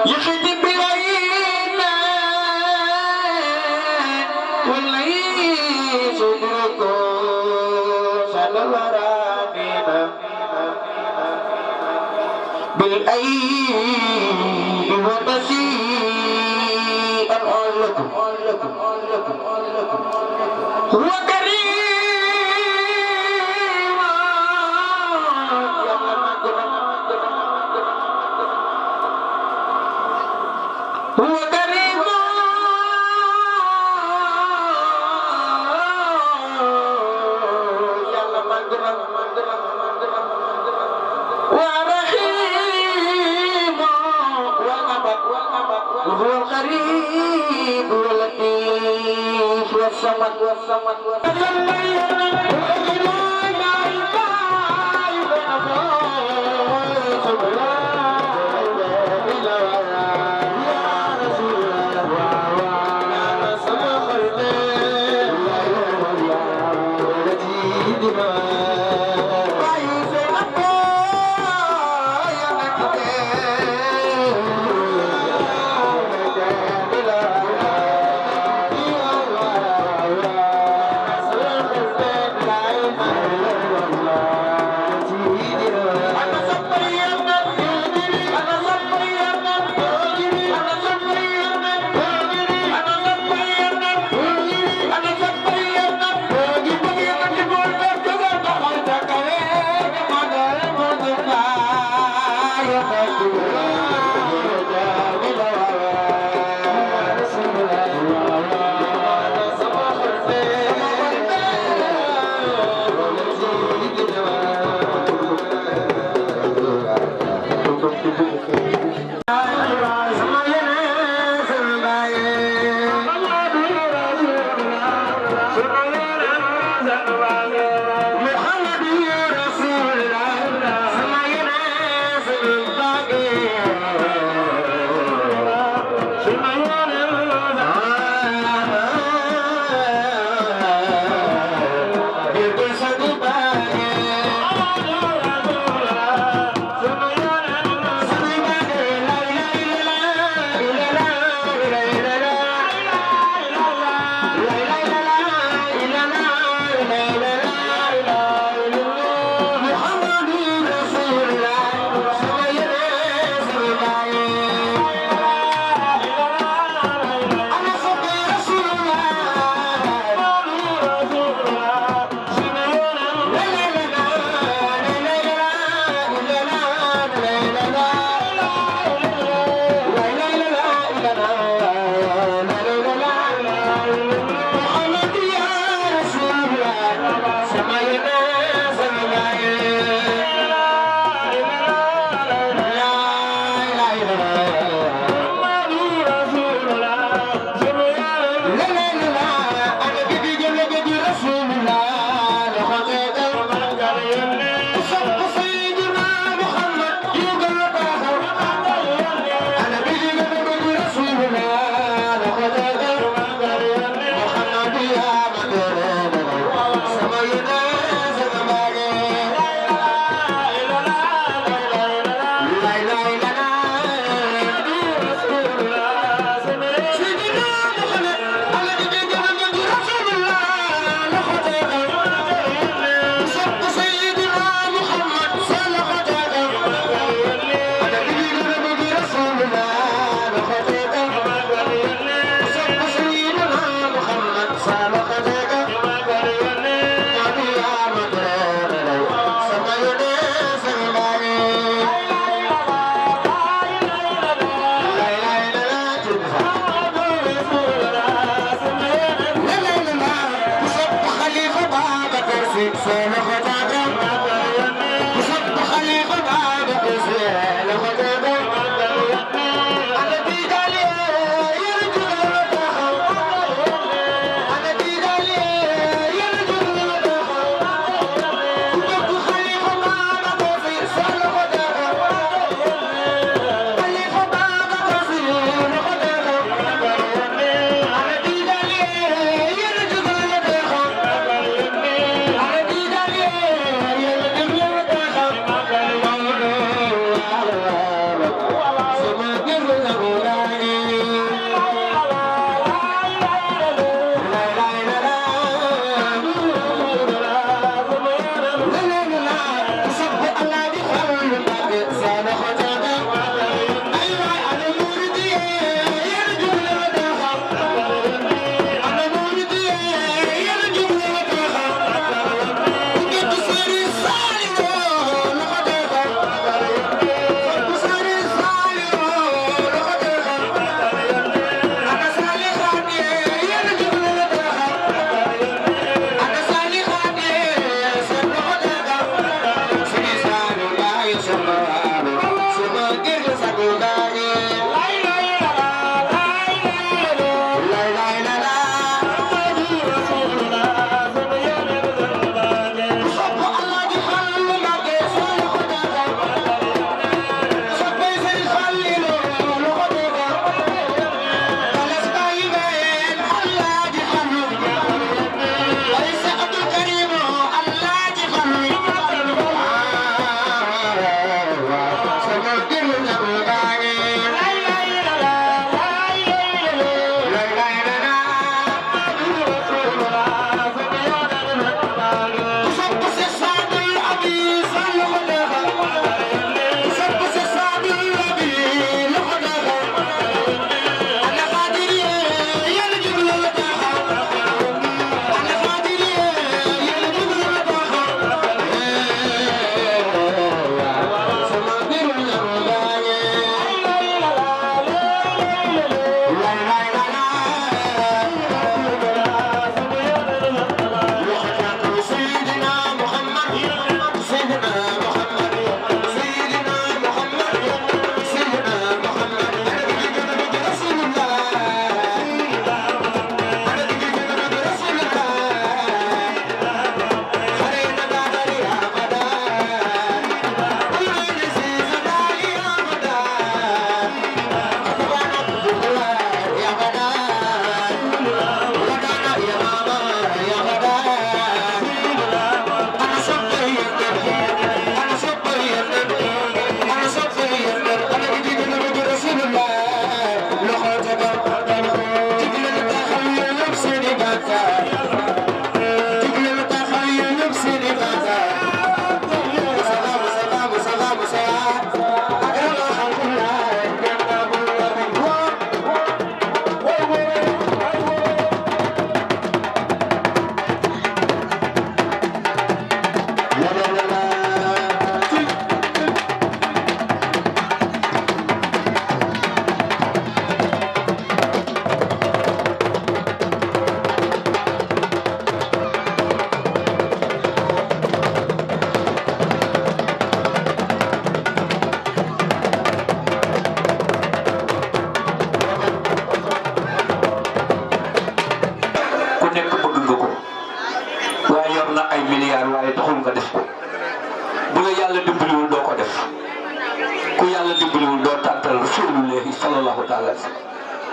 يخدم بالعين وليس يدركه سنة ورانينا بالأيد وتسيء لكم هو كريم هو كريم يلا مجرم ورحيم وهو القريب واللطيف والصمد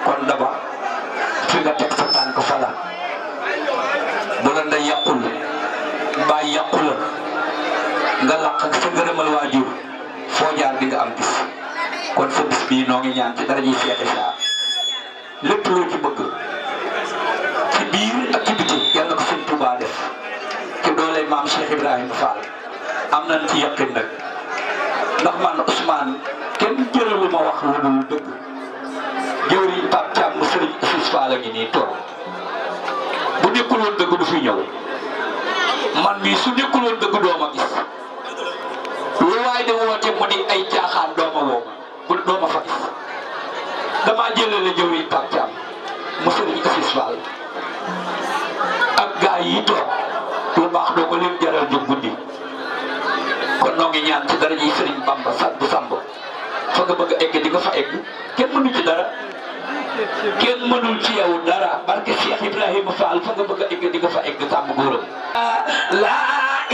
kon daba fi nga teg sa tànk fa la bu la nday yàqul bàyyi yàqula nga laq ak sa ngërëmal waajur foo jaar di nga am bis kon sa bis bii noo ngi ñaan ci dara ji Cheikh Issa lépp loo ci bëgg ci biir ak ci biti yàlla ko sëñ Touba def ci doole maam Cheikh Ibrahima Fall am nañ ci yaqin nag ndax man Ousmane kenn jëralu ma wax lu dul dëgg jëwriñ Pape Thiam mu sëriñ Assis Fall a ngi nii toog bu nekkul woon dëgg du fi ñëw man mii su nekkul woon dëgg doo ma gis lu waay de woote mu di ay caaxaan doo ma woo bu doo ma fa gis damaa jëlale jëwriñ Pape Thiam mu sëriñ Assis Fall ak gaa yi toog lu baax doo ko leen jaral jóg guddi kon noo ngi ñaan ci dara ji sëriñ Bamba bu Samb fa nga bëgg a egg di nga fa egg kenn mënu ci dara kenn mënul ci yow dara barke Cheikh Ibrahima Fall fa nga bëgg a egg di nga fa egg Samb góoram la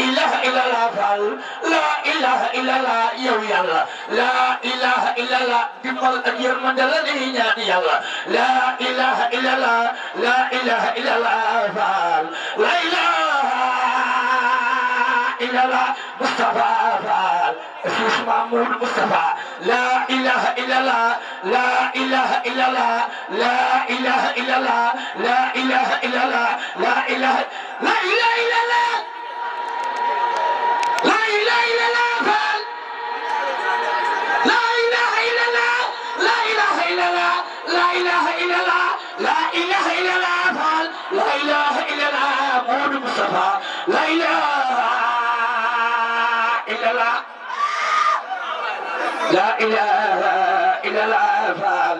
ilaha illallah Fall la ilaha illallah yow yàlla la ilaha illallah dimbal ak yërmande la ni ñaan yàlla la ilaha illallah la ilaha illallah Fall la ilaha illallah Mustafa Fall Assis Mamoud Mustafa la ilaha illallah la ilaha illallah la ilaha illallah la ilaha illallah la ilaha illallah la ilaha illallah Fall la ilaha illallah la ilaha illallah la ilaha illallah la ilaha illallah Fall la ilaha illallah Mamoud Mustafa la ilaha illallah la ilaha illallah Fall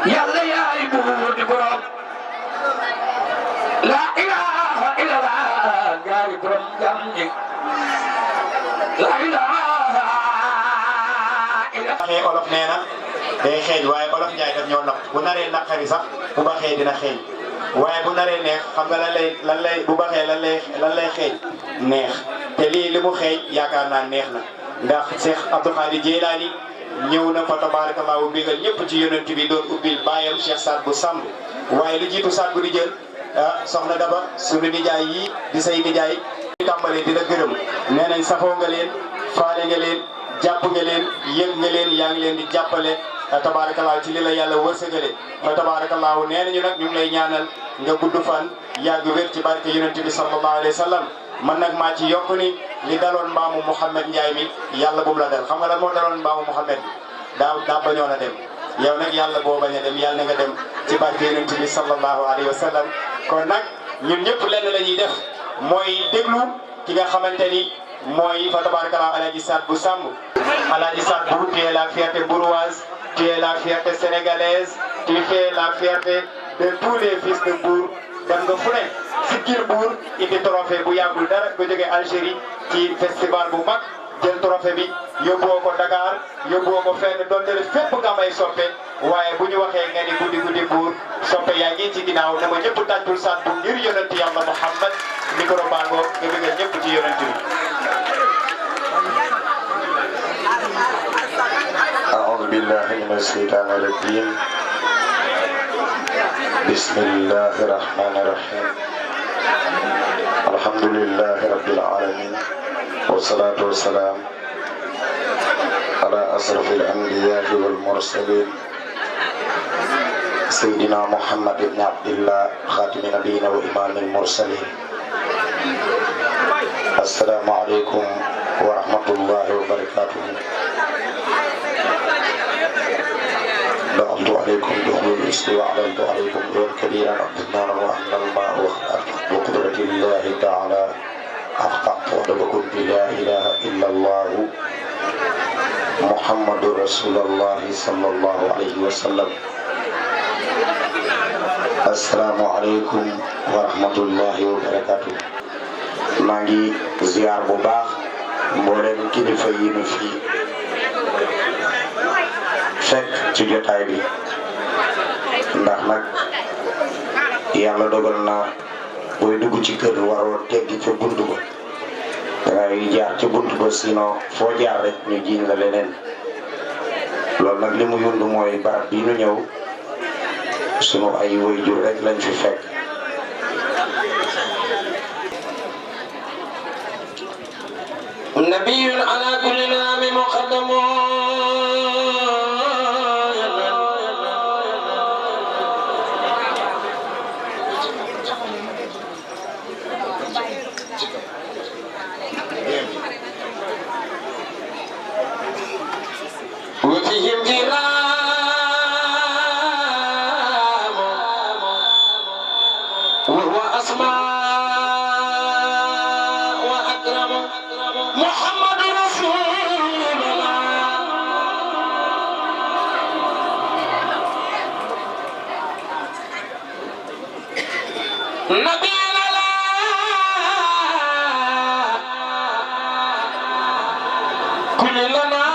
yàlla yaay buur di borom la ilaha illallah yaay borom jàmm ñi la ilaha illallah. Olof nee na day xeeñ waaye Olof Njaay daf ñoo nax bu naree naqari sax bu baxee dina xeeñ waaye bu naree neex xam nga lan lay bu baxee lan lay xeeñ neex te lii li mu xeeñ yaakaar naa neex na ndax Cheikh Abdou Khadir Jeylaani ñëw na fa tabaarakallaahu bégal ñëpp ci yonent bi doon ubbil baayam Cheikh Saad bu Samb waaye lu jiitu Saad bu di jël soxna Daba sunu nijaay yi di say nijaay ñu tàmbalee di la gërëm nee nañ safoo nga leen faale nga leen jàpp nga leen yëg nga leen yaa ngi leen di jàppale tabaarakallaahu ci li la yàlla wërsëgale fa tabaarakallaahu nee nañu nag ñu ngi lay ñaanal nga gudd fan yàgg wér ci barke yonent bi sallallahu alayhi wa sallam man nag maa ci yokk ni li daloon mbaamu Mouhamed Ndiaye mi yàlla bu mu la dal xam nga lan moo daloon mbaamu Mouhamed bi daa bañoon a dem yow nag yàlla boo bañ a dem yàlla na nga dem ci barke yonent bi sallallahu alayhi wa sallam kon nag ñun ñëpp lenn la ñuy def mooy déglu ki nga xamante ni mooy fa tabarakallah Alaaji Saad bu Samb Alaaji Saad bu tu es la fierté bourgeoise tu es la fierté sénégalaise tu fais la fierté de tous les fils de Mbour dem nga fu ne si kir Mbour indi trophée bu yàggul dara nga jógee Algérie ci festival bu mag jël trophée bi yóbbuwoo ko Dakar yóbbuwoo ko fenn donte ne fépp nga may soppe waaye bu ñu waxee nga ni guddi guddi Mbour soppe yaa ngi ci ginnaaw ne ma ñëpp tàccul Saad bu ngir yonent yàlla Muhammad micro bango nga bëggal ñëpp ci yonent bi. أعوذ بالله من الشيطان الرجيم بسم الله الرحمن الرحيم الحمد لله رب العالمين والصلاة والسلام على أشرف الأنبياء والمرسلين سيدنا محمد بن عبد الله خاتم نبينا وإمام المرسلين السلام عليكم ورحمة الله وبركاته دعوت عليكم دخول الإسلام وأعلنت عليكم دور كبيرا أبدنا وأن الماء بقدرة الله تعالى أحققت ودبكم بلا إله إلا الله محمد رسول الله صلى الله عليه وسلم السلام عليكم ورحمة الله وبركاته ماغي زيار بو باخ مبولم كليفا yi nu fi fekk ci jotaay bi ndax nag yàlla dogal na booy dugg ci kër waroo teggi ca bunt ba dangay jaar ca bunt ba sinon foo jaar rek ñu jiiñ la leneen loolu nag li mu yund mooy barab bi nu ñëw sunu ay waajur rek lañ fi fekk nabiyun ala kulli naami muqaddamu وفيهم كرام وهو أسماء وأكرم محمد رسول الله نبينا لا كل لنا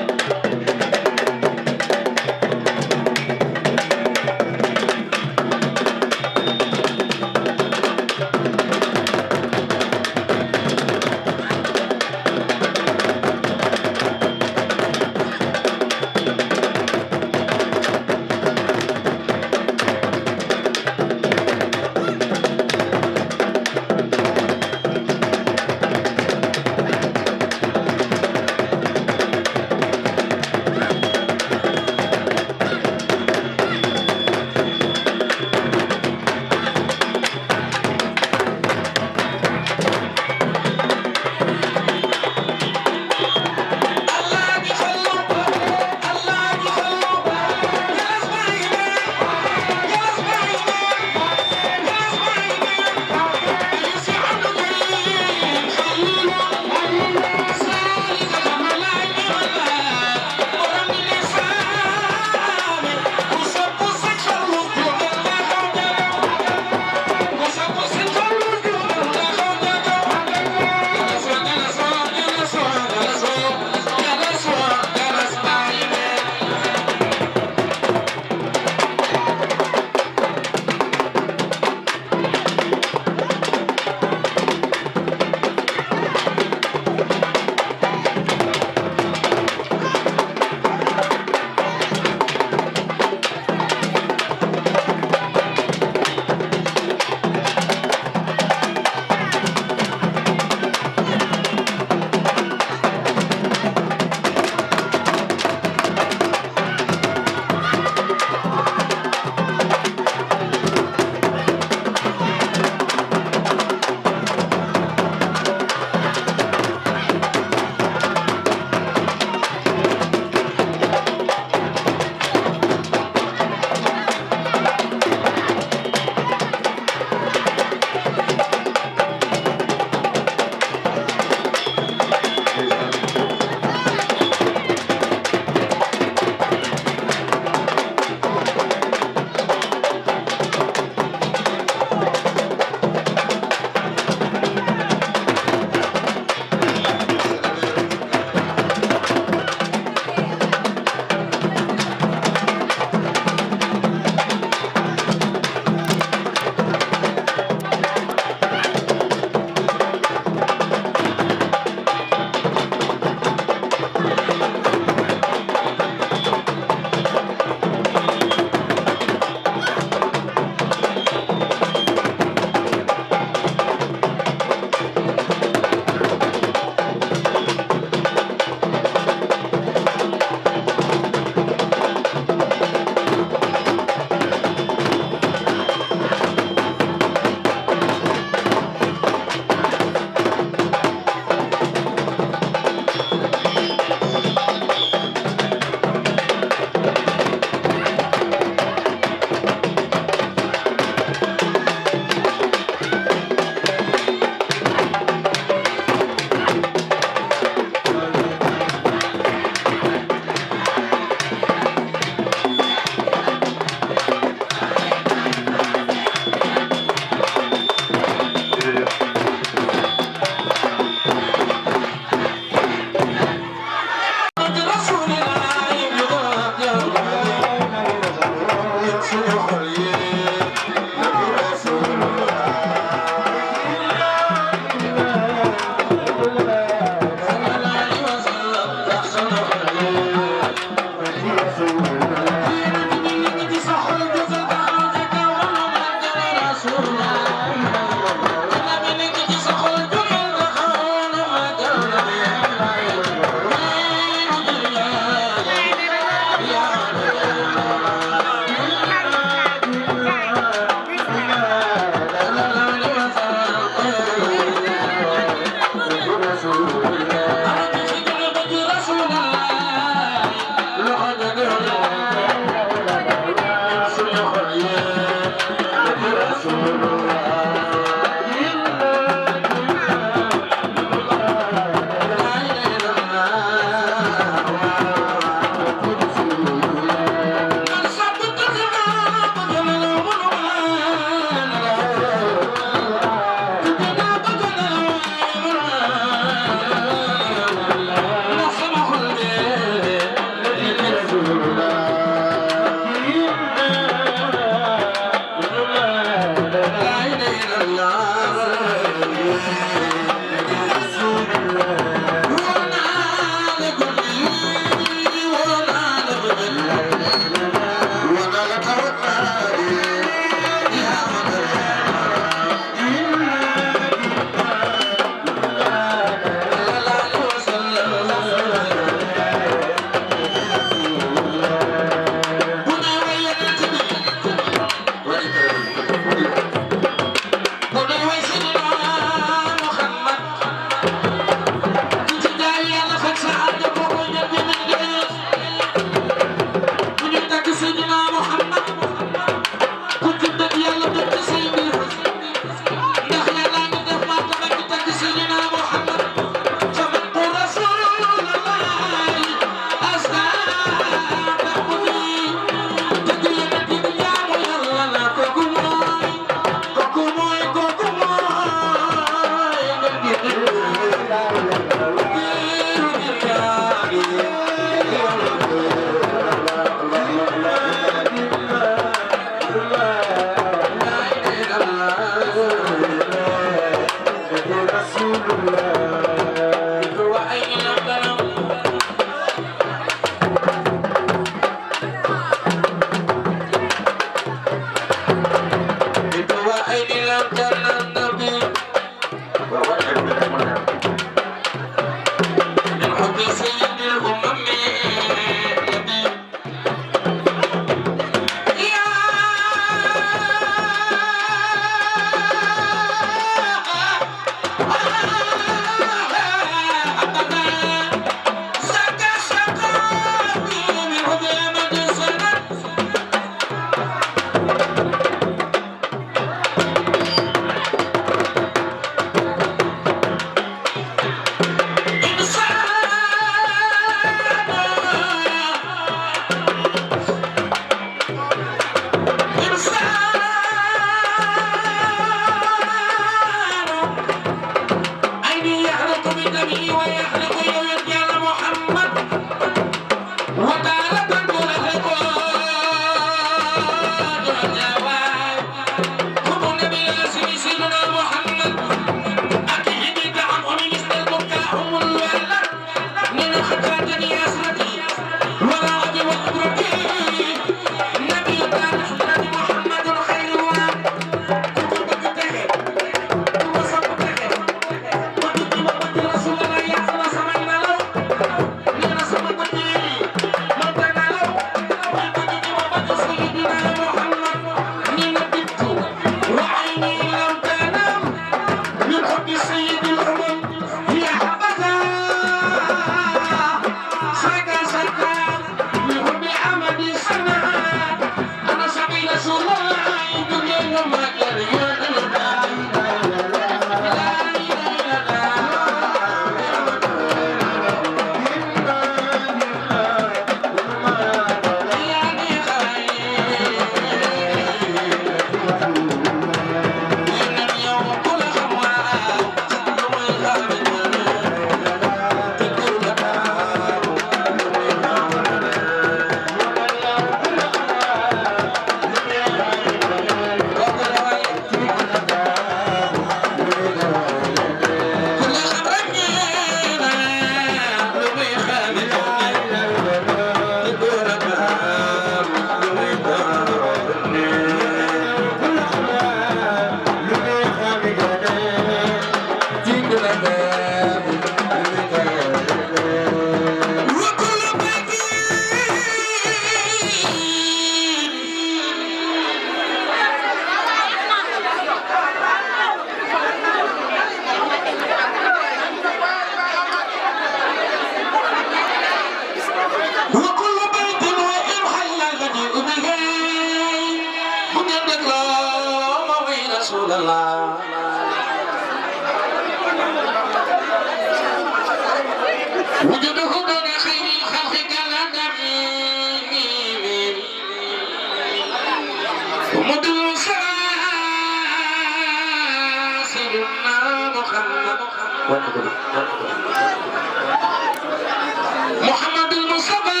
محمد المصطفى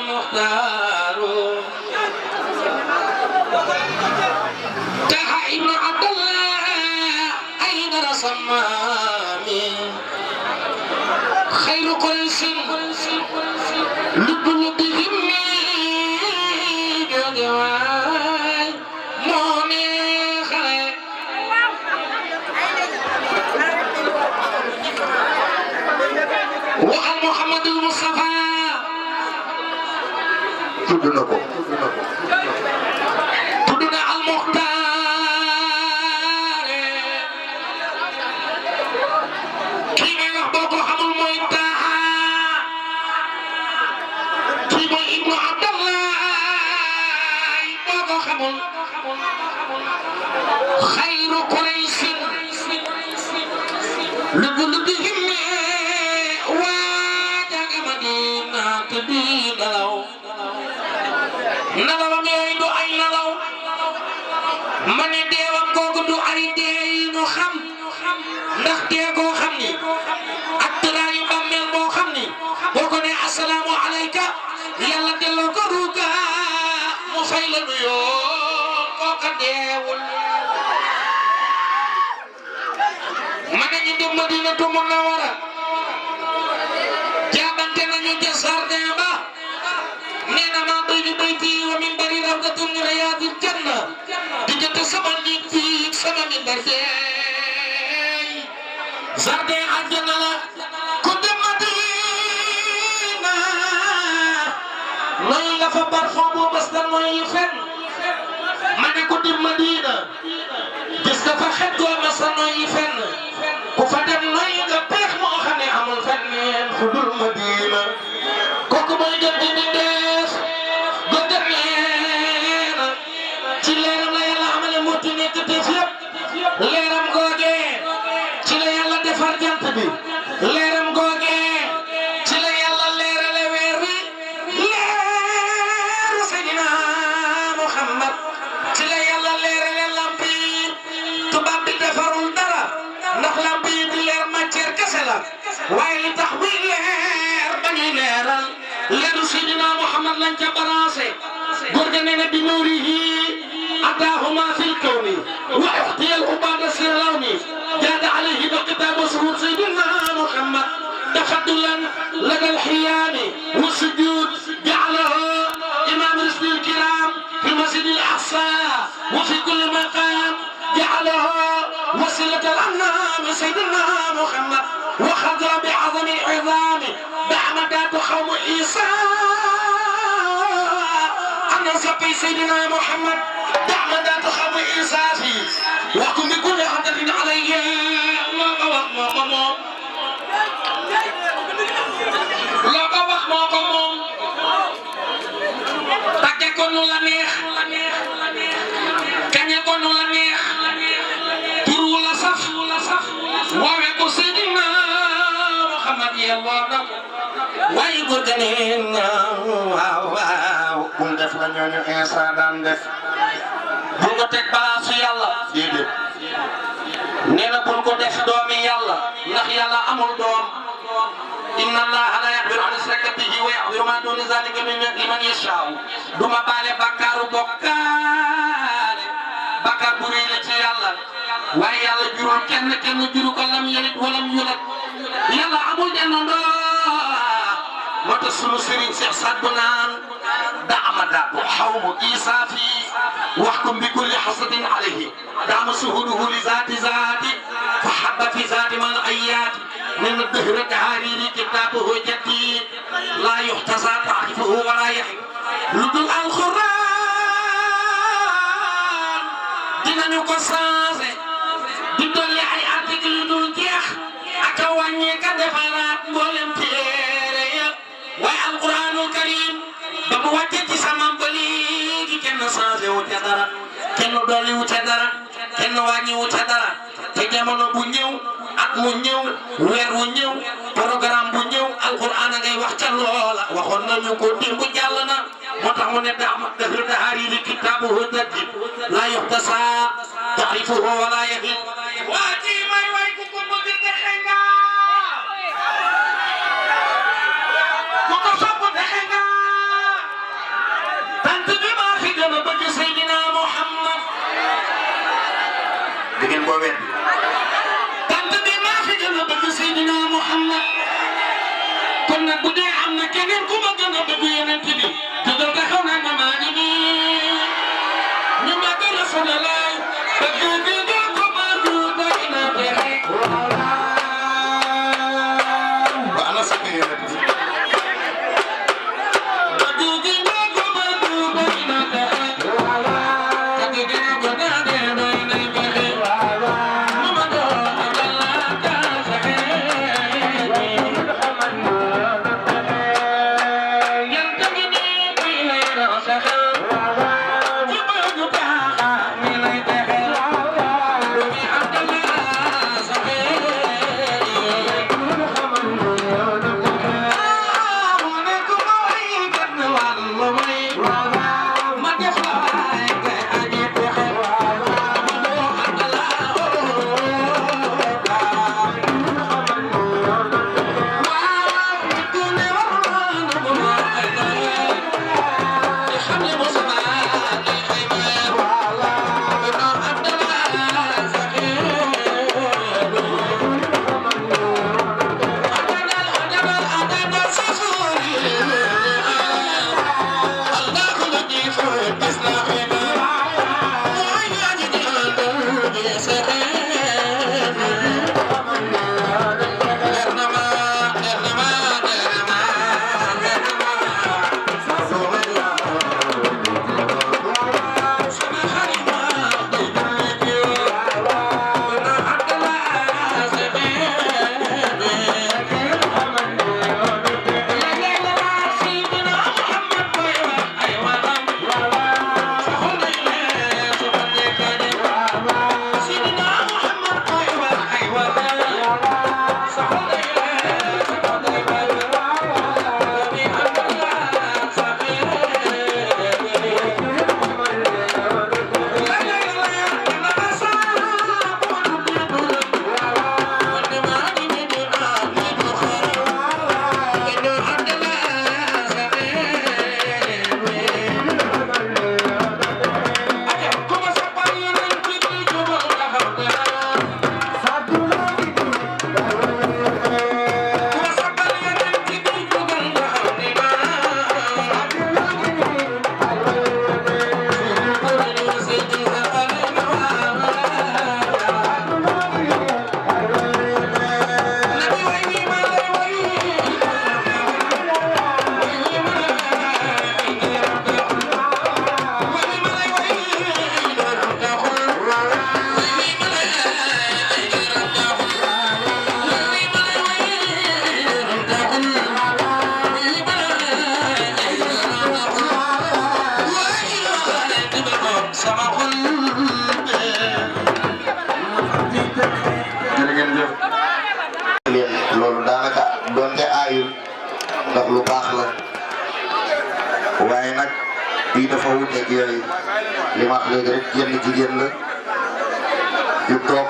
مختار تها ابن عبد الله أين رسمامي خير قريش لب لبهم جواي موني خير وعن محمد المصطفى تدنا المختار كي يحبط حمل ميتها كي ابن عبد الله بابا حمل خير قريش لبلدهم nalawam yooyu du ay nalaw ma ne deewam kooku du ay dee yi ñu xam ndax dee koo xam ni ak tëraayu bàmmeel boo xam ni boo ko ne asalaamu alayka yàlla delloo ko ruuga mu fay la nuyoo kooka deewul ma ne ñu dem Madinatu Munawwara jaabante nañu ca sardin ba nee na maa béy di béy fii wa min bari rawdatun min riyaadil janna diggante sama nit fii sama minbar fee jardin àjjana la ku dem Madina nooy nga fa parfum bu bés da nooy fenn ma ne ku dem Madina gis nga fa xet goo bés da nooy fenn ku fa dem nooy nga peex moo xam ne amul fenn fu dul Madina kooku mooy dem di bindeef ba dem leena ci leeram la yàlla amale mooti nekk def yëpp leeram googee ci la yàlla defar jant bi leeram googee ci la yàlla leerale weer wi leeru Seydina Muhammad ci la yàlla leerale lamp yi tubaab bi defarul dara ndax lamp yi di leer matière kese la waaye li tax buy leer ba ñuy leeral leeru Seydina Muhammad lañ ca balancé góor ga nee na bi nuurihi ataahuma fil kawni wa uxtiyal ubada sirawni jaada alayhi ba kitaabu suhud Seydina Muhammad tafaddulan lada alxiyaami wa sujud jaalahu imam risli alkiram fi masjid al aqsa wa fi kulli maqam jaalahu وسيلة الأنام سيدنا محمد وخضر بعظم عظام بعمدات قوم عيسى أنا سقي سيدنا محمد بعمدات قوم عيسى في وكن بكل حدث عليه لا قوخ موقمون تكيكون لا نيخ كانيكون لا نيخ waaye ko Seydina Muhammad yàlla waaye góor ga nee na waaw waaw bu mu def la ñooñu Isa daan def bu ko teg balaasu yàlla déedéet nee na bul ko def doomi yàlla ndax yàlla amul doom inna allaha la yaghfiru an yushraka bihi wa yaghfiru ma duna zalika liman yashaa duma baale bakkaaru bokkaale bakkaar bu rëy la ci yàlla waaye yàlla jurul kenn juru ko lam yelit walam yulat yàlla amul dendandoo moo tax sunu sëriñ Cheikh Sadbu naan daamadaatu xawmu Isa fi waxkum bi kulli xasadin alayhi daama suhuduhu li zaati fa habba fi zaati man ayaati min dëhra tahariri kitaabuhu jaddi laa yuxtasa taarifuhu wala yaxi lu dul alquran dinañu ko changé di dolli ay article yu dul jeex ak a wàññi ka defaraat mboolem téere ya waaye alquranul karim ba mu wàccee ci sama ba léegi kenn changé wu ca dara kenn dolli wu ca dara kenn wàññi wu ca dara te jamono bu ñëw at mu ñëw weer wu ñëw programme bu ñëw alquran a ngay wax ca loola waxoon nañu ko démb jàll na moo tax mu ne dahru tahariri kitaabuhu jadid laa yuxtasa taarifuhu wala yaxid waa ji may way ku ko bëgg dexe nga ku ko sopp dexe nga tant bi maa fi gën a bëgg Seydina Muhammad di ngeen ko wet tant bi maa fi gën a bëgg Seydina Muhammad kon nag bu dee am na keneen ku ma gën a bëgg yonent bi te doo taxaw na ma maa ngi nii ñu ma gën a sonalay bëgg bi doo ko bëgg doy na dexe ba ana sa yonent bi bëgg bi doo ko bëgg doy na dexe bëgg bi doo ko bëgg doy na dexe mu ma doon baax la waaye nag bii dafa wuteeg yooyu li ma wax léegi rek yenn jigéen la yu toog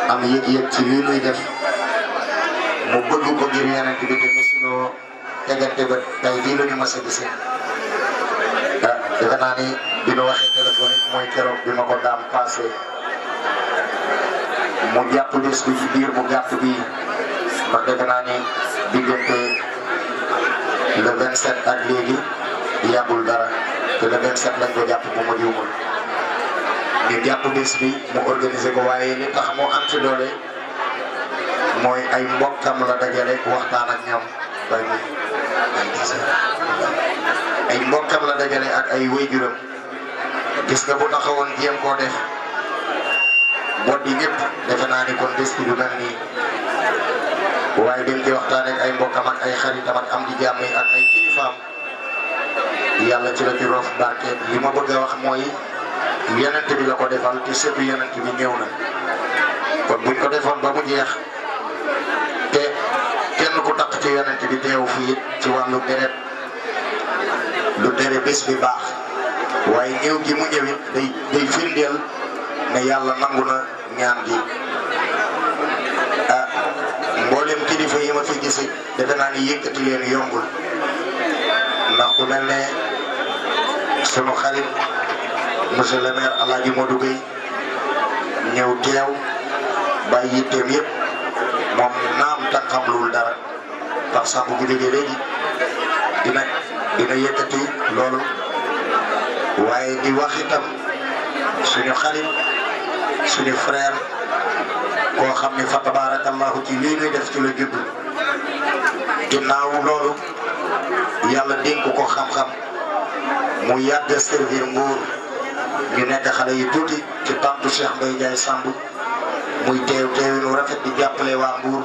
am yëg-yëg ci lii muy def mu bëgg ko ngir yeneen bi te mosuloo tegante ba tey bii la ñu mas a gisee defe naa ni bi nu waxee téléphone mooy keroog bi ma ko daam passé mu jàpp bés bi ci biir bu gàtt bi ndax defe naa ni diggante le 27 ak léegi yàggul dara te le 27 lañ ko jàpp bu ma juumul ñu jàpp bés bi mu organiser ko waaye li tax mu am ci doole mooy ay mbokkam la dajale waxtaan ak ñoom ay mbokkam la dajale ak ay wéyjuram gis nga bu taxawoon jéem koo def bot di ñëpp defe naa ni kon bés bi du mel nii waaye dañ ci waxtaan ak ay mbokkam ak ay xaritam ak am di jàmm ak ay kilifaam yàlla ci la ci roof barke li ma bëgg a wax mooy yonent bi la ko defal te sëtu yonent bi ñëw na kon buñ ko defoon ba mu jeex te kenn ku takk ci yonent bi teew fii ci wàllu deret lu tere bés bi baax waaye ñëw gi mu ñëwit day firndeel ne yàlla nangu na ñaan gi mboolem kilifa yi ma fi gis defe naa ni yëkkati leen yombul ndax ku mel ne sunu xarit monsieur le maire El Hadj Modou Gueye ñëw teew bàyyi yitteem yëpp moom naam tànkam luwul dara ndax sàmm bu jógee léegi dina yëkkati loolu waaye di wax itam suñu xarit suñu frère koo xam ne fa tabarakallahu ci lii ñuy def ci la judd ginnaaw loolu yàlla dénk ko xam-xam mu yàgg servir Mbour ñu nekk xale yu tuuti ci tantu Cheikh Mbaye Ndiaye Samb muy teewinu rafet di jàppale waa Mbour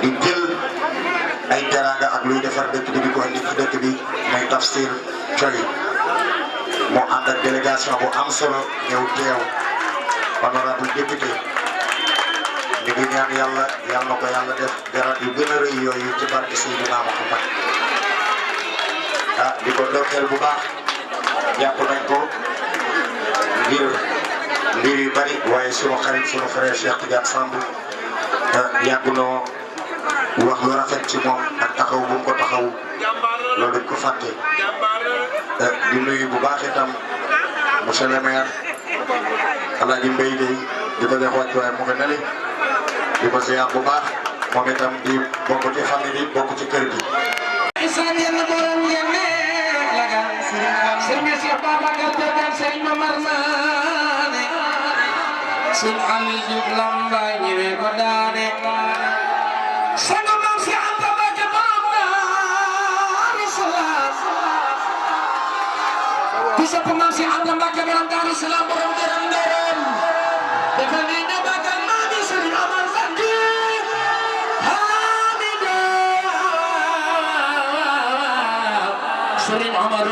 di jël ay teraanga ak luy defar dëkk bi di ko indi ci dëkk bi muy Tafsir Coy moo ànd ak délégation bu am solo ñëw teew honorable député ñu ngi ñaan yàlla na ko yàlla def garab yu gën a rëy yooyu ci barke Seydina Muhammad di ko ndokkeel bu baax jàpp nañ ko mbir yu bari waaye sunu xarit sunu frère Cheikh Tidiane Samb yàgg noo wax lu rafet ci moom ak taxaw bu mu ko taxaw loolu dañ ko fàtte di nuyu bu baax itam monsieur le maire El Hadj Mbaye Gueye di ko jox wàccuwaay mu ngi nali di ko ziar bu baax moom itam di bokk ci famille bi bokk ci kër gi. Sun ami juk lambai nyewe kodane Sango mam si anta baca mamda Salam Bisa pemam si anta baca bilang dari salam Borong derem Defaninya bakal mami sering amal sandi Hamidah Sering amal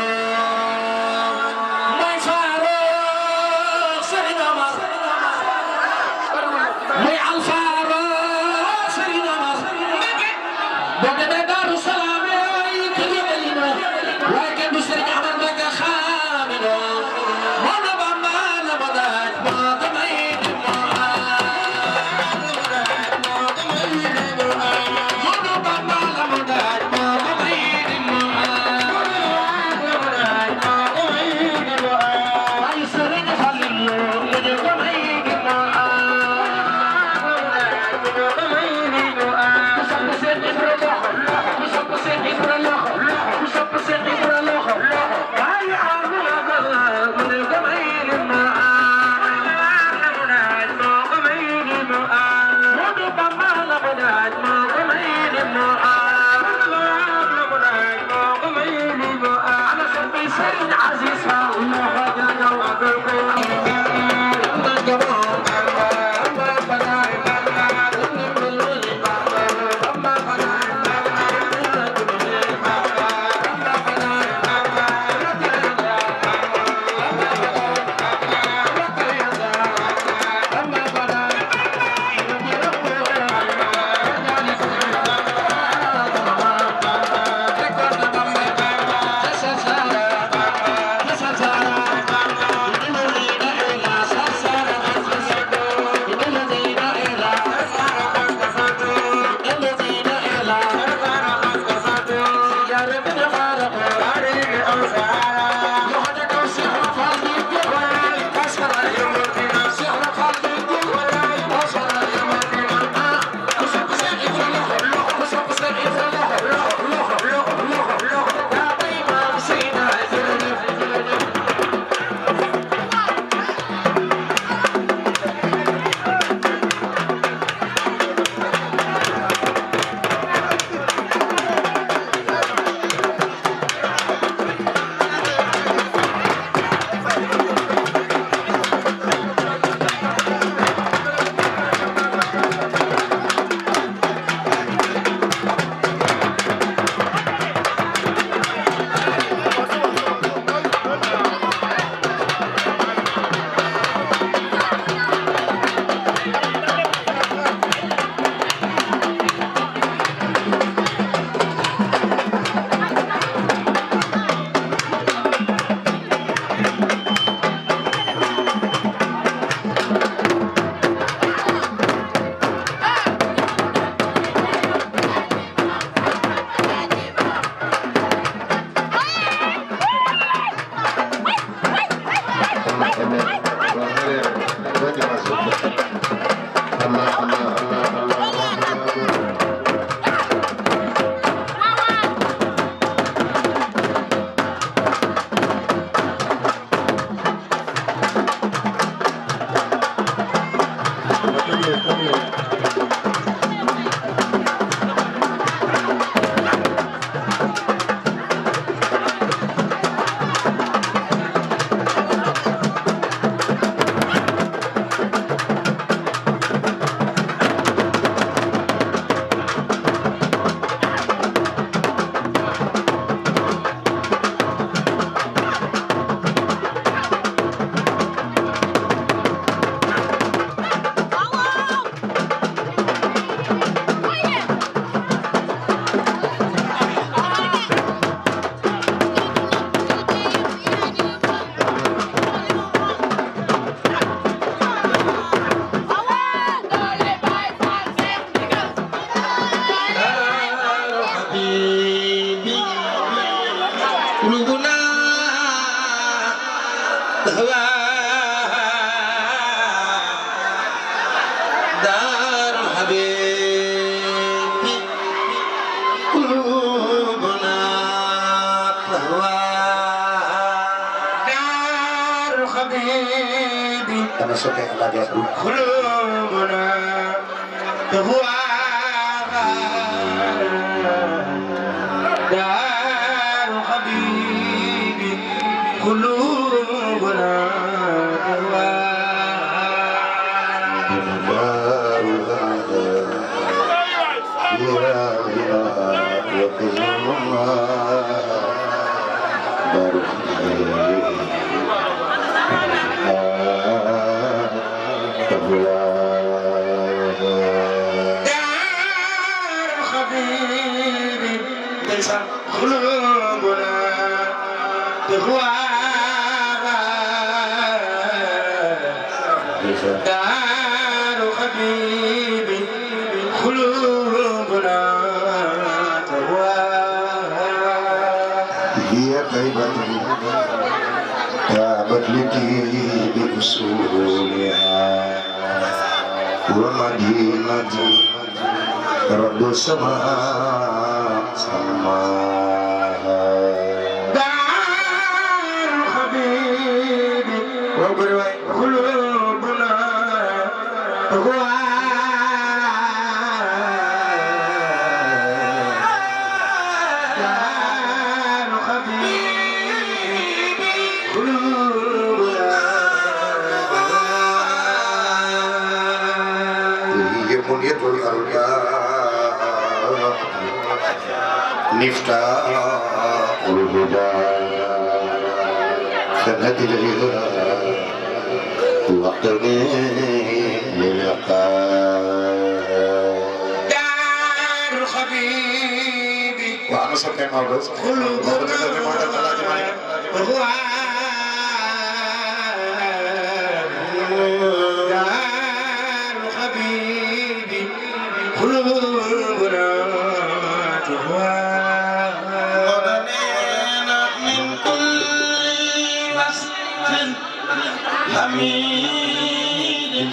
حميد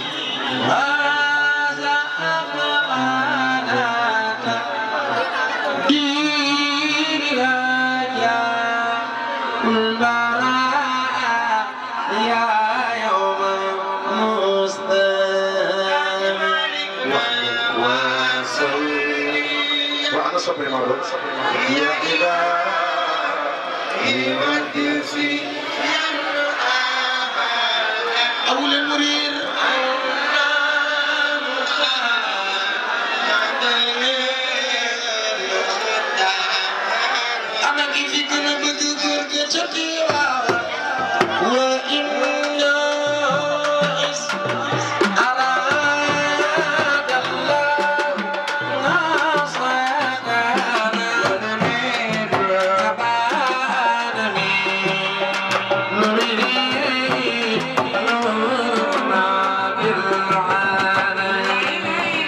هذا أمانة دين الهجاء البراء يا يوم مستمع وصلي وأنا صبري مرة يا إلهي مجلسي أول المرير أنا كيف كنا بذكر كتبيرا وإن أراد الله نصرنا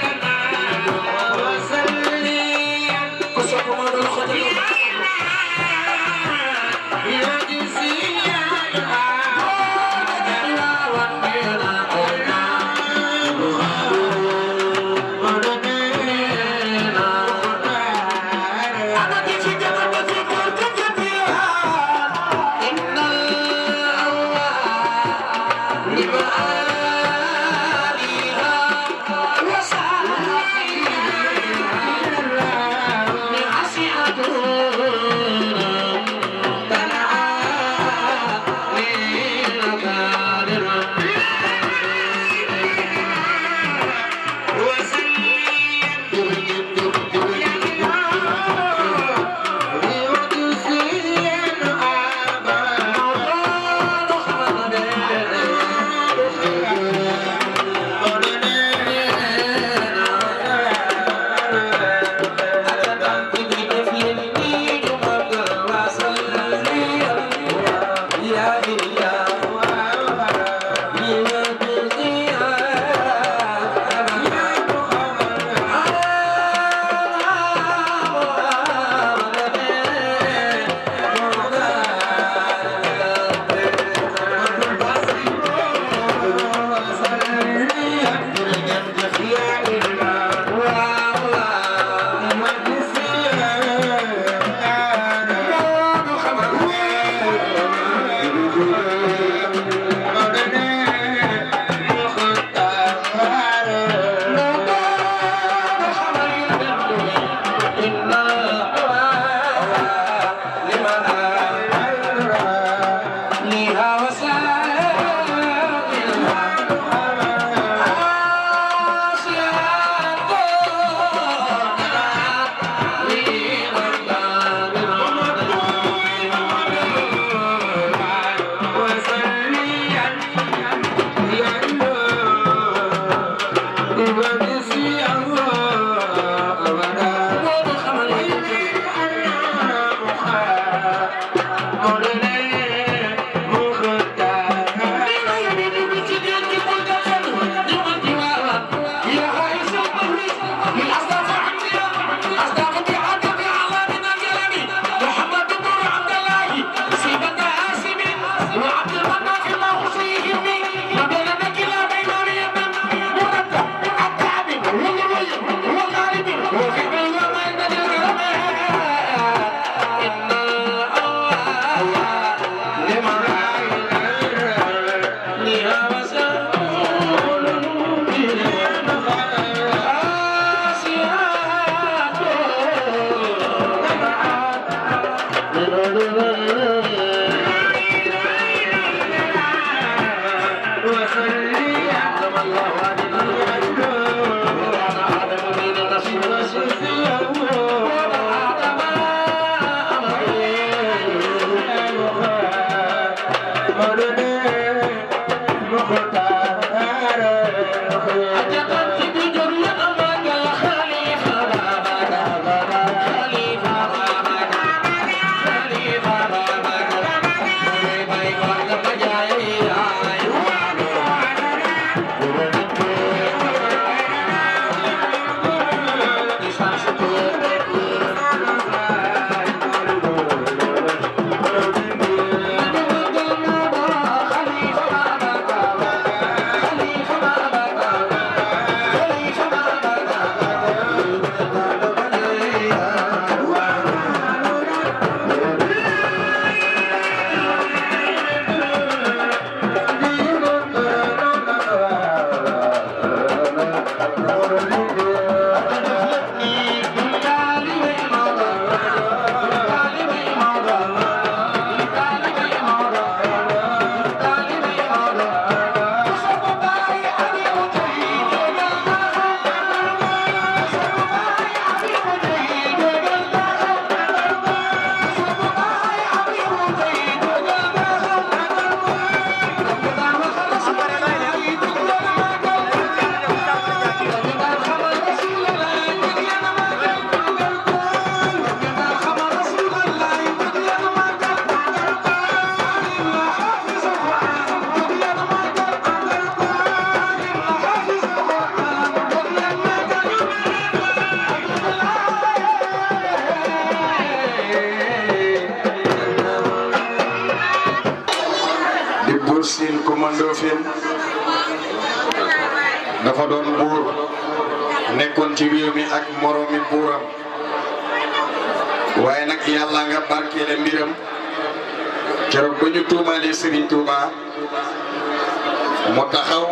Coumba Ndoffène dafa doon buur nekkoon ci réew mi ak moroomi buuram waaye nag yàlla nga barkeele mbiram keroog ba ñu tuumaalee Serigne Touba mu taxaw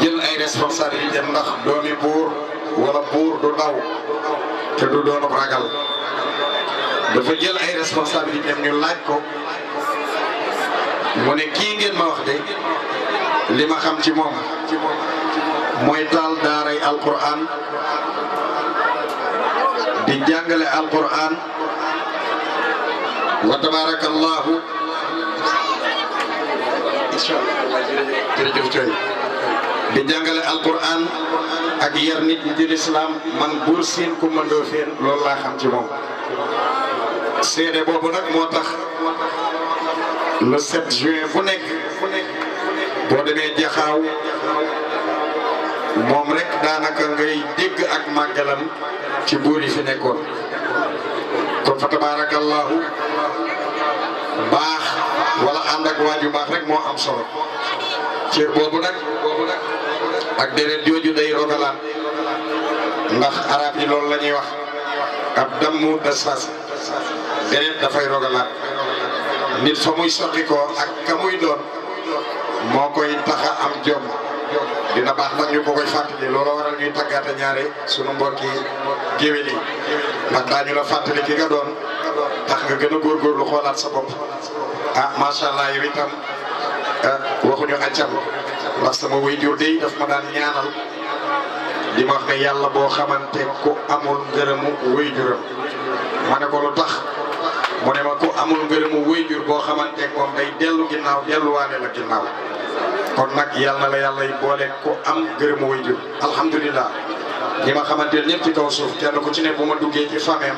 jël ay responsabilité ndax doomi buur wala buur du daw te du doon ragal dafa jël ay responsabilité ñu laaj ko mu ne kii ngeen ma wax de li ma xam ci moom mooy taal daaray alquran di jàngale alquran wa tabarakallahu jërëjëf coy di jàngale alquran ak yar nit ñi ci lislaam man Buur Siin Coumba Ndoffène loolu laa xam ci moom seede boobu nag moo tax le 7 juin bu nekk boo demee jaxaaw moom rek daanaka ngay dégg ak màggalam ci buur yi fi nekkoon kon fa tabarakallahu baax wala ànd ak waaju baax rek moo am solo cër boobu nag ak deret jooju day rogalaan ndax arab yi loolu la ñuy wax ab dammu dasas deret dafay rogalaan nit fa muy soqi ko ak ka muy doon moo koy taxa am jom dina baax nag ñu ko koy fàttali looloo waral ñuy tàggaate ñaare sunu mbokki géwél yi ndax daañu la fàttali ki nga doon tax nga gën a góorgóorlu xoolaat sa bopp ah macha allah yow itam waxuñu accam ndax sama waajur dey daf ma daan ñaanal di ma wax ne yàlla boo xamante ku amul ngërëmu waajuram ma ne ko lu tax mu ne ma ku amul ngërëmu waajur boo xamante moom day dellu ginnaaw delluwaale la ginnaaw kon nag yàlla la yàlla yi boole ku am ngërëmu waajur alhamdulilah ñi ma xamante ne ñëpp ci kaw suuf kenn ku ci ne bu ma duggee ci fameem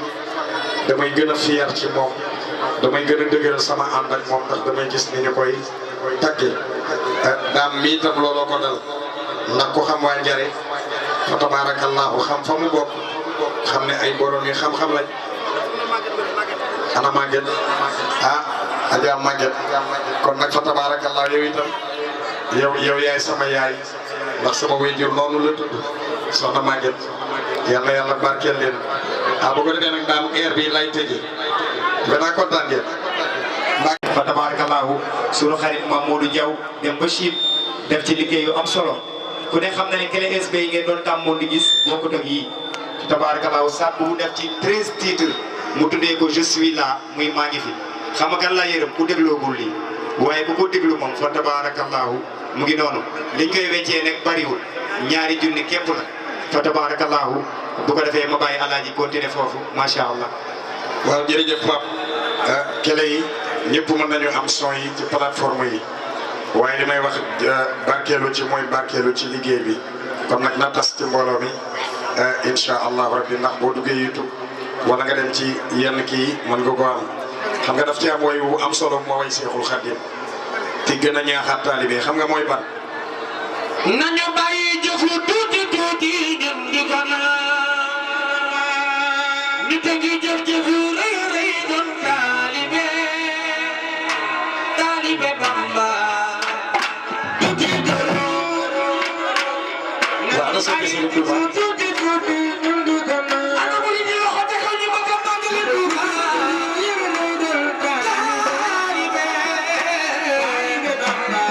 damay gën a fier ci moom damay gën a dëgëral sama ànd ak moom ndax damay gis ni ñu koy taggee daam mii tam looloo ko dal ndax ku xam waa njare fa tabarakallahu xam fa mu bokk xam ne ay borom yi xam-xam lañ ana màgget ah Adja màgget kon nag fa tabarakallahu yow itam yow yaay sama yaay ndax sama waajur noonu la tudd soxna màgget yàlla yàlla barkeel leen ah bu ko defee nag daam air bi lay tëjee danaa kontaan ngeen fa tabarakallahu sunu xarit Mamadou Diaw dem ba Chine def ci liggéey yu am solo ku ne xam na ne clé USB yi ngeen doon tàmmoon di gis bokkut ak yii tabarakallahu sàpp bu def ci 13 titres mu tuddee ko je suis là muy maa ngi fi xam nga kan laa yërëm ku dégloogul lii waaye bu ko déglu moom fa tabarakallahu mu ngi noonu liñ koy weccee nag bariwul ñaari junni képp la fa tabarakallahu bu ko defee ma bàyyi alaaji continuer foofu macha allah. waaw jërëjëf Pape kele yi ñëpp mën nañu am son yi ci plateforme yi waaye li may wax barkeelu ci mooy barkeelu ci liggéey bi kon nag na tas ci mbooloo mi incha allah rabbi ndax boo duggee YouTube wala nga dem ci yenn kii mën nga ko am xam nga daf ci am woy wu am solo moo way Seexul Xadiim te gën a ñaaxaat taalibe xam nga mooy ban. nañu bàyyi jëf lu tuuti tuuti dem di ko naan nit a ngi jëf yu rëy rëy doon taalibe taalibe Bamba du ci dara waaw sa bis bu Tuuba tuuti tuuti dem di ko naan ana mu di loxo te xel ñu bëgg a màggal Tuuba taalibe Bamba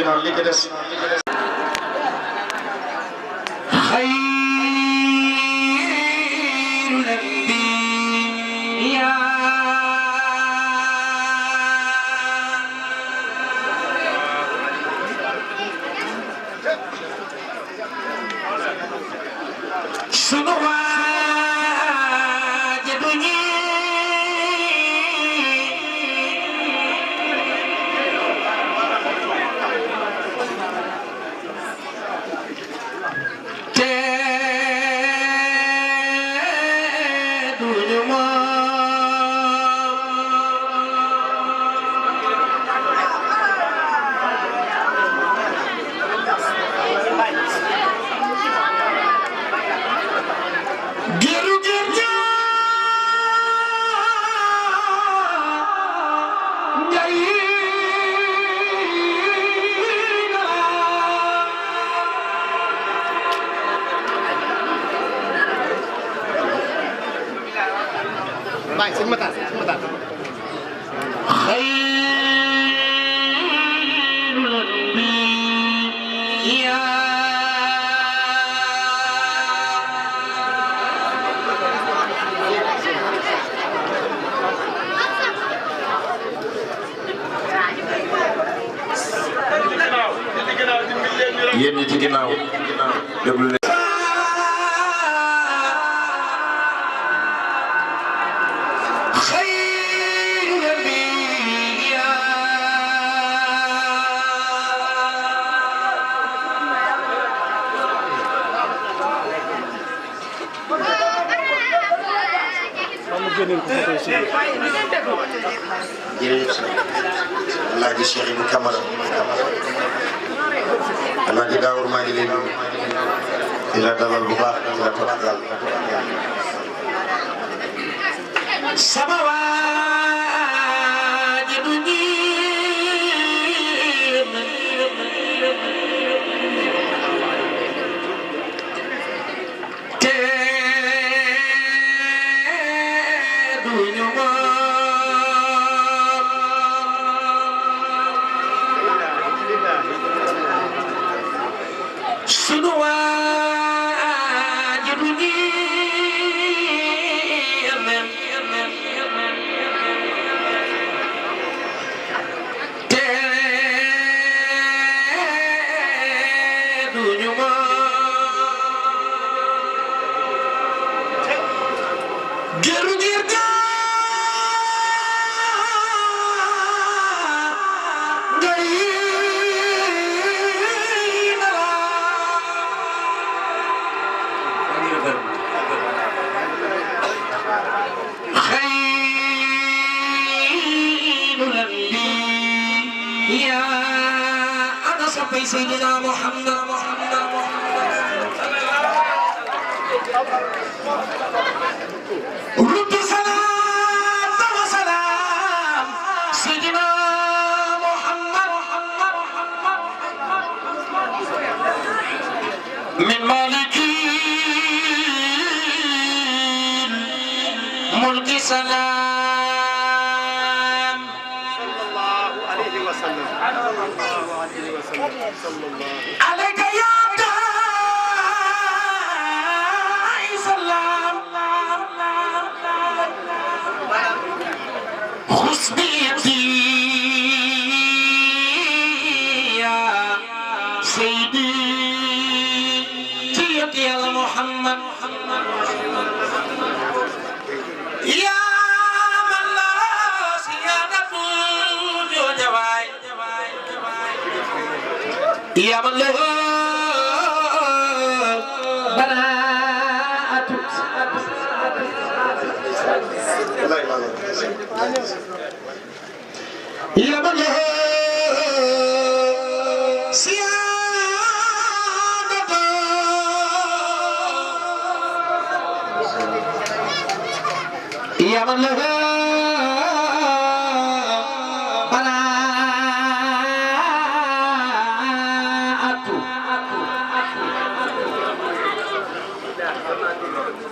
noonu li ci des yéen ñi ci ginnaaw déglu leen jërëjëf Alaaji Cheikh Ibou Camara Alaaji Daawur maa ngi lay nuyu di la dalal bu baax di la tatagal sama waaji du ñiim te duñu sunu waaji du ñiim te duñu geru ngir سيدنا محمد رد صلاة وسلام سيدنا محمد من مالك الملك سلام صلى الله عليه وسلم عليك يا داعي سلام خذ بيدي يا سيدي تيك يا محمد يا من لا سيادة وجود يا من له براءة يا من له سيادة يا من له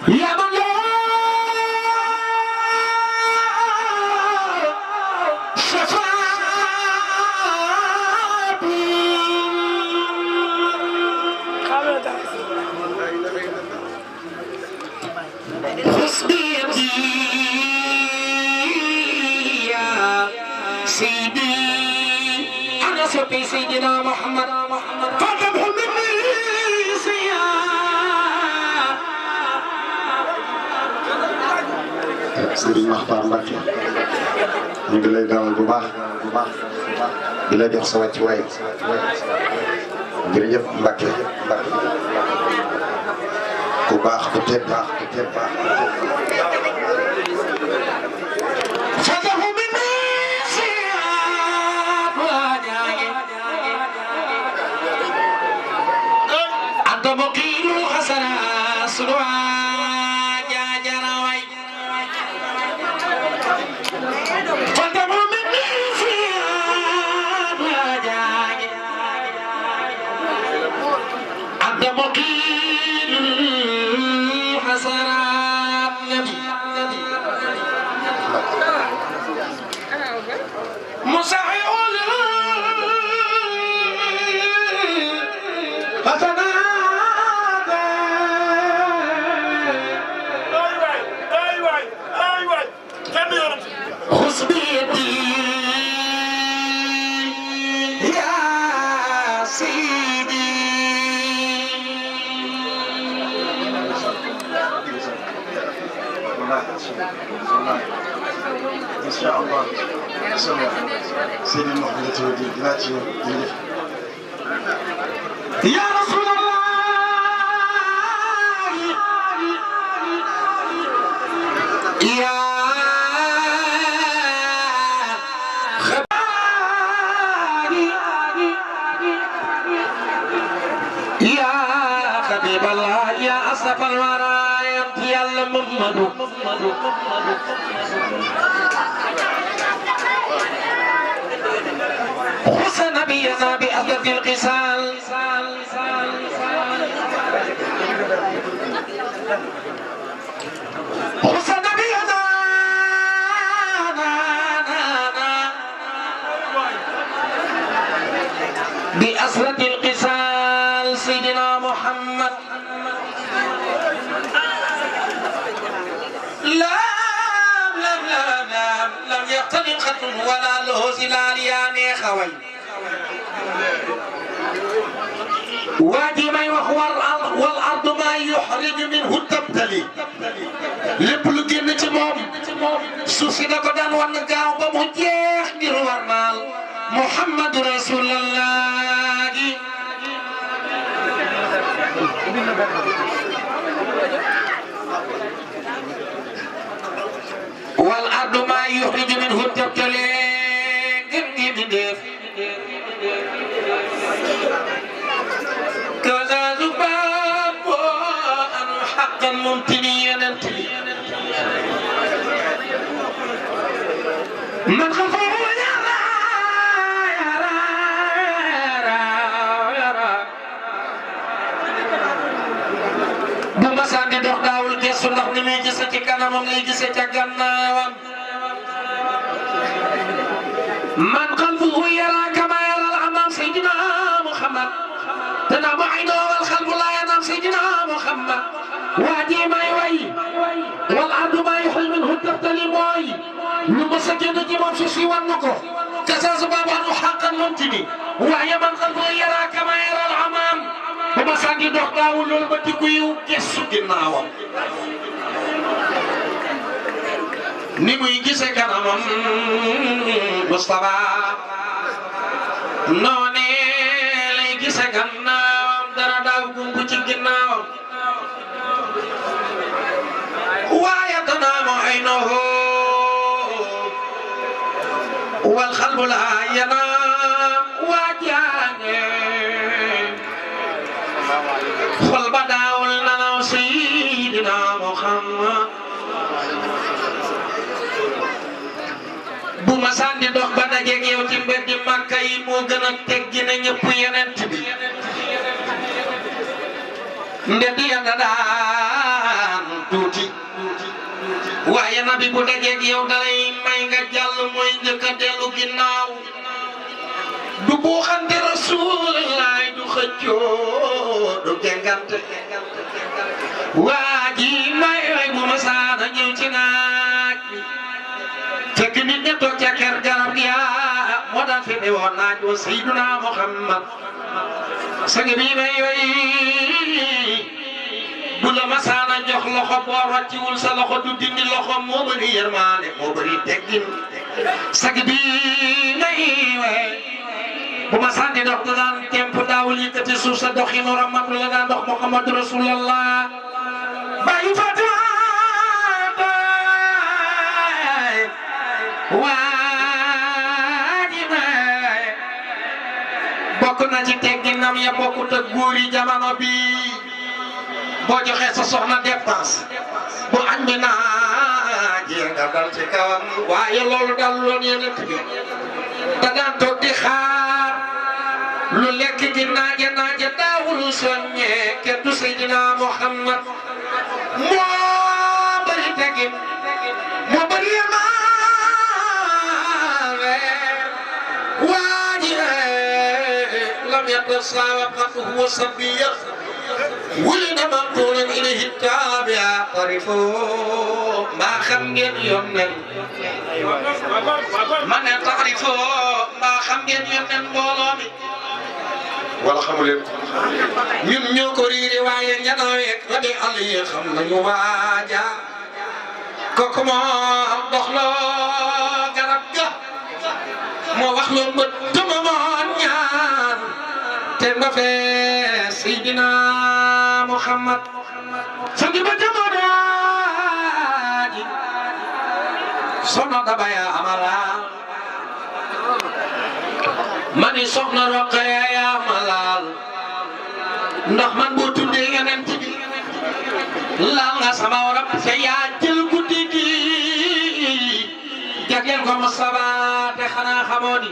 يا من لا شفاعة soppey Seydina Muhammad fatabhu minni siya Serigne Makhtar Mbacké ñu ngi lay dalal bu baax di la jox sa wàcc waay jërëjëf Mbacké ku baax ku tedd baax fatabhu minni siya anta muqilu hasana sulwa jajarawai fatabhu minni siya anta muqilu hasanat nabi مسعول حسنات خذ بيدي يا سيدي إن شاء الله سيدي محمد تودي دلاتي يا رسول الله يا خبيبي يا حبيب الله يا أسف الورى يا محمد خص نبينا بأفضل القسال خص نبينا بأسرة القسال سيدنا محمد لم يقتنم خط ولا له زلال يا نيخوي وادي ما يوخور والأرض ما يحرج منه تبتلي لبلو جنة موم سوسينا قدان ونقاو بمجيخ نروارنال محمد رسول الله والأرض ما يخرج منه تبتلي جنجي من ديف كذا زباب وأن حقا ممتنيا ننتهي من خفه يرى بمسان دي دوخ داول جيسو ndax ni muy gisse ci kanamam lay gisse ci gannaawam man qalbuhu yara kama yara al-amam sayyidina Muhammad تنام عينه والقلب لا ينام سيدنا محمد وادي ما يوي والعبد ما يحل منه تبتلي موي لمسجد جمال شيشي والنقو كساس بابا حقا ممتني وهي من قلبه يرى كما يرى العمام ومسجد دخداو للبتكويو كسو جناوا نمو يجيسي كنامم مصطفى نوني ليجيسي كنام dara daaw gungu ci ginnaawam waaye tanaamu aynahu wal qalbu laa yanaam waajaane xol ba daawul nanaw Seydina Muhammad bu ma sànni dox ba dajeeg yow ci mbeddi Makka yi moo gën a teggi na ñëpp yonent bi ndedi yàlla daan tuuti waaye nabi bu dajeeg yow dalay may nga jàll mooy njëkk a dellu ginnaaw du buuxante Rasulullah du xëccoo du gengante waa ji may way mu ma saana ñëw ci naaj bi fekk nit ña toog ca kër garab gi moo daan fene woon naaj wa Seydina Muhammad sang bi may way bu la masaana jox loxo boo rocciwul sa loxo du dindi loxo moo bëri yërmaane moo bëri teggin sang bi may way bu ma sànni dox da daan temp daawul yëkkati suuf sa doxinu ramatu la daan dox Muhammadu Rasulullah bayu Fatima bay waaji may bokk na ci tegginam ya bokkut ak góor yi jamono bi boo joxee sa soxna dépense bu añ bi naajee nga dal ci kawam waaye loolu dal loon yeneen bi da daan toog di xaar lu lekk gi naaje naaje daawul soññee kenn du Seydina Muhammad moo bëri teggin moo bëri yemaale waaji lam yatasawab huwa sabiyya ولد مقتولا إليه التابع تعرفوا ما خمجن يمن من تعرفوا ما خمجن يمن بولامي wala xamu leen ñun ñoo ko riiri waaye ñanaaweeg rabi àll yi xam nañu waaja kooku moo dox loo garab ga moo wax loo mbët tuma moo ñaan te ndafee Seydina Muhammad sangi ba jamono ji soxna Dabaya Amara mani soxna Roqaya ya malal ndax man boo tuddee yeneen ci bi laal nga sama warab te yaa jël guddi gi jagleel ko Mustafa te xanaa xamoo ni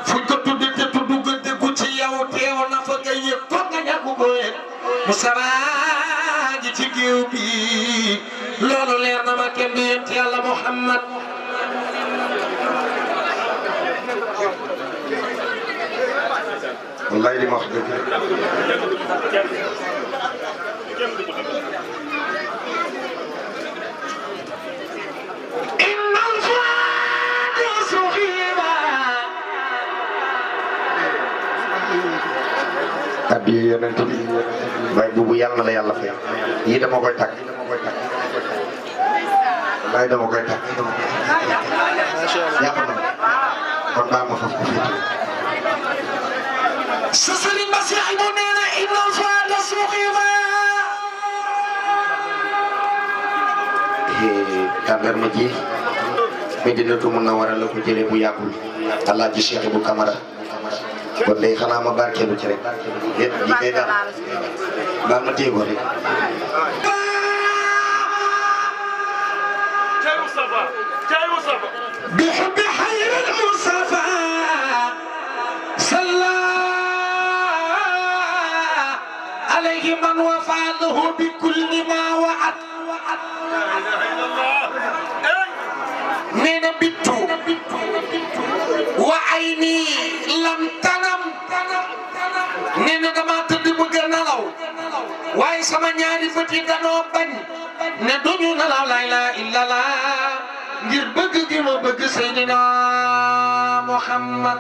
fuñ ko tuddee te tuddu gëdde gu ci yow teew na fa nga yëg foog nga ñàkk ko yëg Mustafa gi ci géew bi loolu leer na ma kenn du yonent Yàlla Muhammad wallaay li ma wax dëgg addi yonent bi waaye buubu yàlla na la yàlla fay yii dama koy tàgg wallaay dama koy tàgg yàpp na kon baa ma faf ko fi sa sëriñ ba si ay mu nee na innal faata suxiba tàndarma ji Medinatu Munawwara la ko jëlee bu yàggul Alaaji Cheikh Ibou Camara kon day xanaa ma barkeelu ci rek yéen ñi koy daal baal ma téye ko rek بحب خير المصطفى صلى عليه من وفى له بكل ما وعد من بيتو وعيني لم تنم نينا دما تدي بغ نلاw واي sama ñaari bët yi danoo bañ ne duñu nalaw la ilaha illallah ngir bëgg gi ma bëgg Seydina Muhammad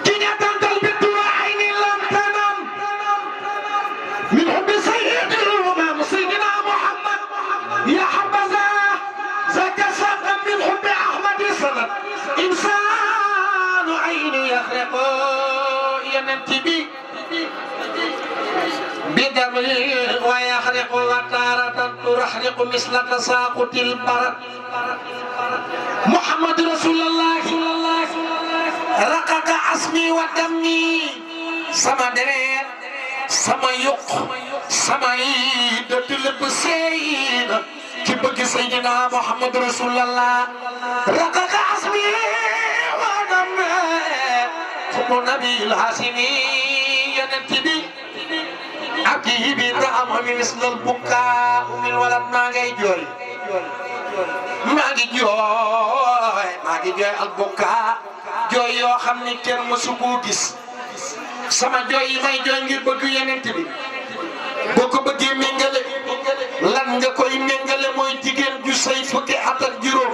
ki nga tantal bi tu ayni lam tanam min hubbi sayyidil umam Seydina Muhammad ya habaza zaka saqa min hubbi Ahmad sanad insanu ayni yakhriqu yantibi بدمه ويحرق وتارة تحرق مثل تساقط البرد محمد رسول الله رقق عصمي ودمي سما درير سما يق سما يد تلبسين كبك سيدنا محمد رسول الله رقق عصمي ودمي ثم نبي الهاشمي ينتبه أكيد رحم مثل البكاء من ولد ما جاي البكاء جوي yoo xam ni kenn mësu koo gis sama jooy yi may jooy ngir bëgg Yonent bi boo ko bëggee méngale lan nga koy méngale mooy jigéen ju say fukki at ak juróom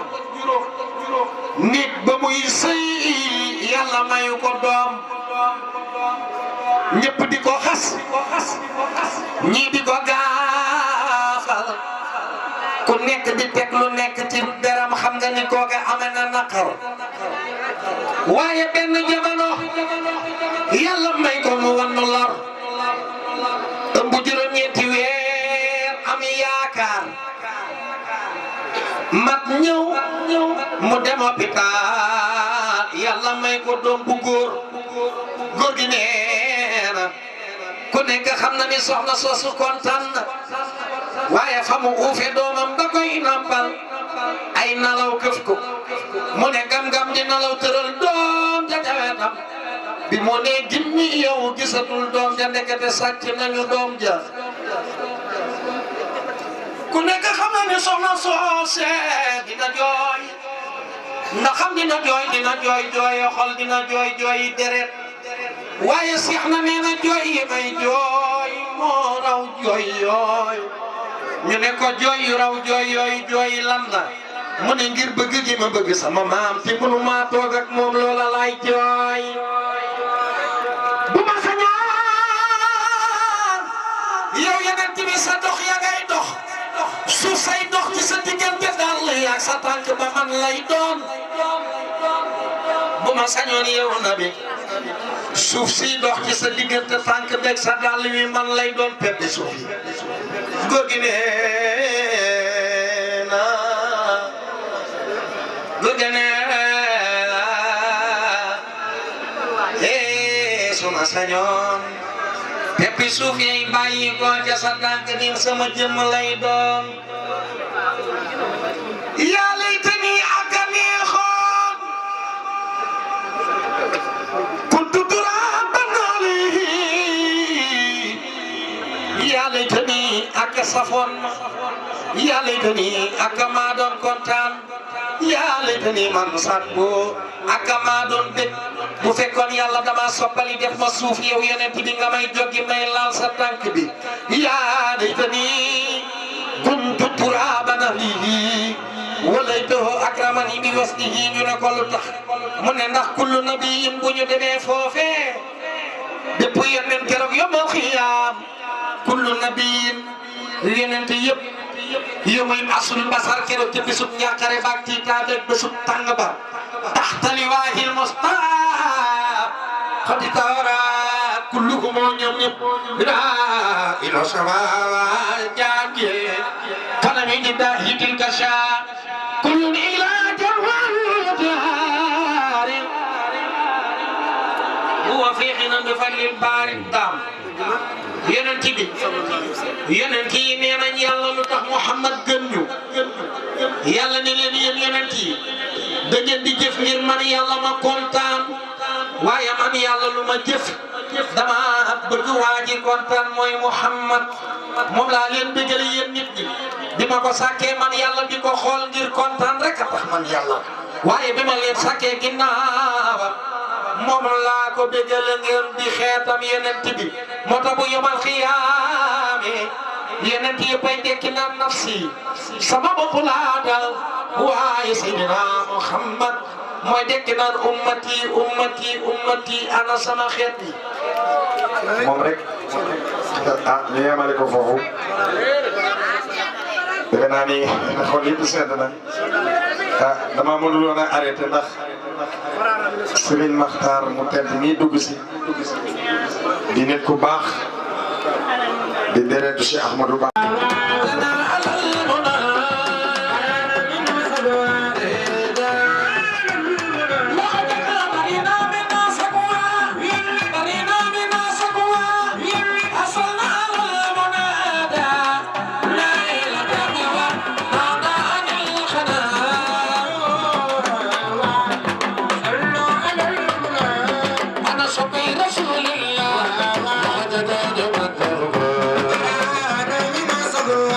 nit ba muy sëy yàlla mayu ko doom ñëpp di ko xas ñii di ko gaafal ku nekk di teg lu nekk ci deram xam nga ni kooka ame na naqar waaye benn jamono yàlla may ko mu wan nu lor ëmb juróom-ñeenti weer am yaakaar mat ñëw mu dem hôpital yàlla may ko doom bu góor gi nee na ku nekk xam na ni soxna soosu kontaan na waaye fa mu uufe doomam ba koy nampal ay nalaw këf ko mu ne gam-gam di nalaw tëral doom ja jawetam bi mu ne gimmi yow gisatul doom ja ndekete sàcc nañu doom ja ku nekk xam na ni soxna soose dina jooy ndax xam dina jooy xol dina jooy deret waaye Seex na nee na jooy yi may jooy moo raw jooy yooy ñu ne ko jooy yu raw jooy yooyu jooy lan la mu ne ngir bëgg gi ma bëgg sama maam te mënu maa toog ak moom loola laay jooy bu ma sañoon yow yeneen bi sa dox ya ngay dox suuf say dox ci sa diggante dàll ak sa tànk ba man lay doon bu ma sañoon yow nabi suuf si dox ci sa diggante tànk beeg sa dàll wi man lay doon peppi suuf yi góor gi nee na su ma sañoon peppi suuf yi bàyyi ko ca sa tànk bi sama jëmm lay doon yaa laytani ak a neexoon kuntu turaban alayhi yaa laytani ak a safoon ma yaa laytani ak a maa doon kontaan yaa laytani man sàkku ak a maa doon dëkk bu fekkoon yàlla dama soppali def ma suuf yow yonent bi nga may joggi may laal sa tànk bi yaa laytani kuntu turaban alayhi walaytahu akramani bi waslihi ñu ne ko lu tax mu ne ndax kullu nabiyin bu ñu demee foofee depuis yonent keroog yomal xiyaam kullu nabiyin yonent yëpp yawma asul basar keroog te bisub ñàkkare baag tiitaade bisub tàng ba taxta liwaahil mustaaf qad tawara kulluhum ñoom ñëpp ila samaa jaage kanam yi di daahi tilka shaa kullun ila jawari huwa fi xinan bi fadlil baari daam yonent bi yonent yi nee nañ yàlla lu tax Muhammad gën ñu yàlla ne leen yéen yonent yi da ngeen di jëf ngir man yàlla ma kontaan waaye man yàlla lu ma jëf dama bëgg waa ji kontaan mooy Muhammad moom laa leen bëggale yéen nit ñi bi ma ko sàkkee man yàlla di ko xool ngir kontaan rek a tax man yàlla waaye bi ma leen sàkkee ginnaaw moom laa ko bëggale ngeen di xeetam yonent bi moo tax bu yomal xiyaame yonent yi bay dekki naan nafsi sama bopp laa dal waaye Seydina Muhammad mooy dekki naan ummati ana sama xeet yi moom rek ñu yemale ko foofu defe naa ni xool yëpp sedd na dama mënul woon a arrêté ndax Serigne Makhtar mu tedd nii dugg si di nit ku baax di deretu Cheikh Ahmadou Ba Rasulullah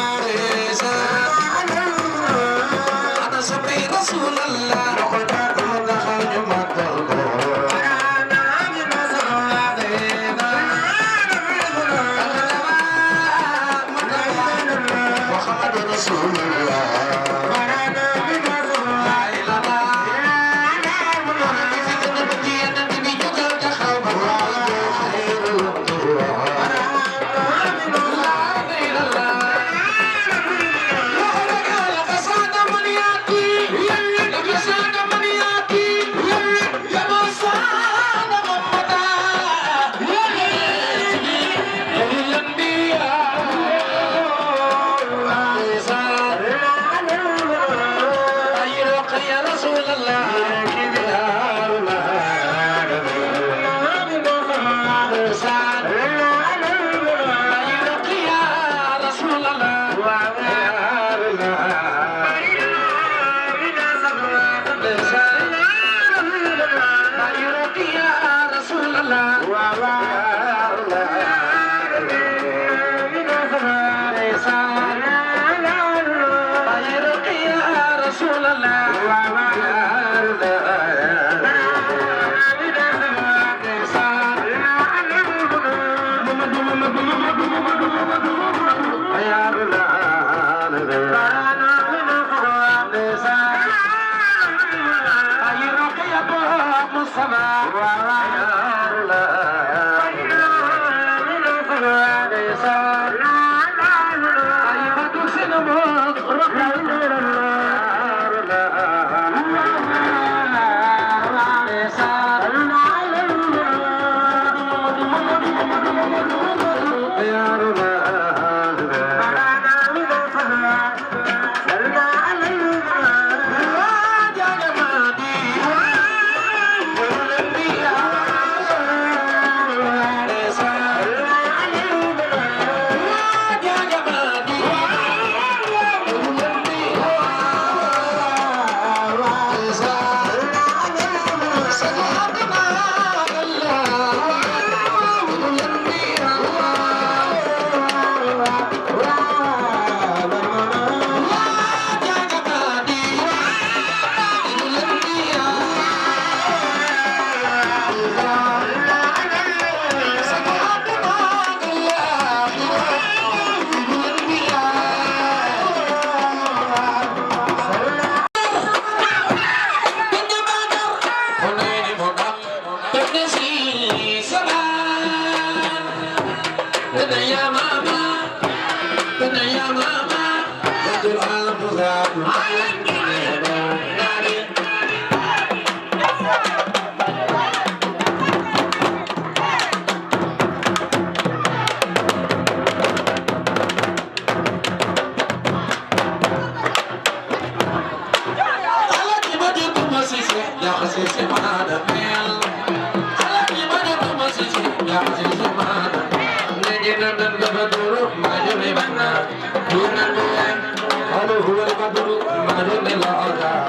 هو البدر ما دون الله